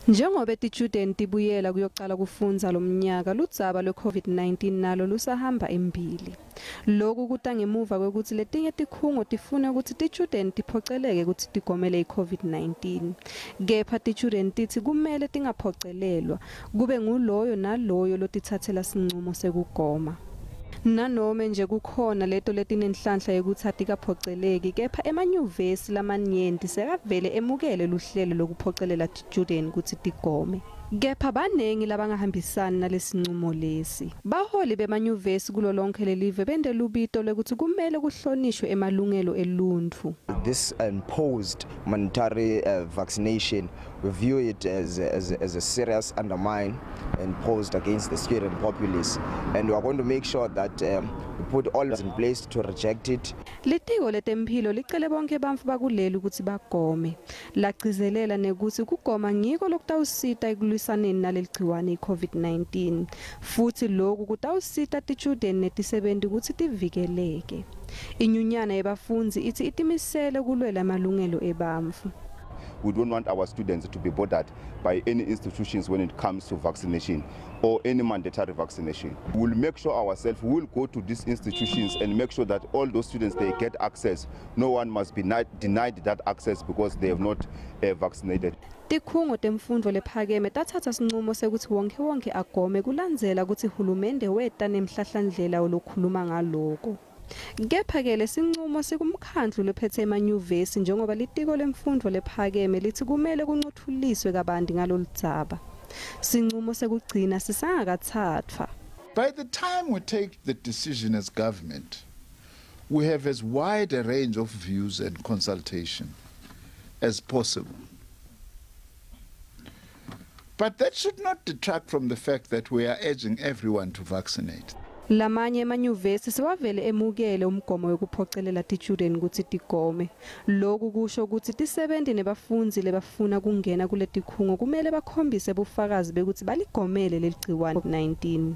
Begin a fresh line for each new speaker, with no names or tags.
Njengobe titjudeni tibuyela kuyocala kufundza lomnyaka, ludzaba lwe-COVID-19 nalo lusahamba embili. Loku kuta ngemuva kwekutsi letinye tikhungo tifune kutsi titjudeni tiphoceleke kutsi tigomele i-COVID-19. Kepha titjudeni titsi kumele tingaphocelelwa, kube nguloyo naloyo lotitsatsela sincumo sekugoma. Nanome nje kukhona leto letinenhlanhla yekutsi atikaphoceleki, kepha emanyuvesi lamanyenti sekavele emukele luhlelo lokuphocelela titjudeni kutsi tigome. Kepha banengi labangahambisani nalesincumo lesi. Baholi bemanyuvesi kulo lonkhe lelive bente lubito lwekutsi kumele kuhlonishwe emalungelo eluntfu.
This imposed mandatory vaccination, we view it as a serious undermine imposed against the student populace. And we are going to make sure that we put all in place to reject it.
Litiko letemphilo licele bonke bantfu bakuleli kutsi bagome. Lagcizelela nekutsi kugoma ngiko lokutawusita ekulwisaneni naleligciwane i-COVID-19. Futsi loku kutawusita titjudeni netisebenti kutsi tivikeleke. Inyunyana yebafundzi itsi itimisele kulwela amalungelo ebantfu.
We don't want our students to be bothered by any institutions when it comes to vaccination or any mandatory vaccination. We'll make sure ourselves, we'll go to these institutions and make sure that all those students, they get access. No one must be denied that access because they have not vaccinated.
Tikhungo temfundvo lephakeme tatsatsa sincumo sekutsi wonkhe wonkhe agome kulandzela kutsi hulumende weta nemhlahlandlela lokhuluma ngaloko. Kepha-ke lesincumo sikumkhandlu lophethe emanyuvesi, njengoba litiko lemfundvo lephakeme litsi kumele kuncotfuliswe kabanti ngaloludzaba. Sincumo sekugcina sisangakatsatfwa.
By the time we take the decision as government, we have as wide a range of views and consultation as possible. But that should not detract from the fact that we are urging everyone to vaccinate.
Lamanye emanyuvesi sewavele emukele umgomo wekuphocelela titjudeni kutsi tigome. Loku kusho kutsi tisebenti nebafundzi lebafuna kungena kuletikhungo kumele bakhombise bufakazi bekutsi baligomele leligciwane 19.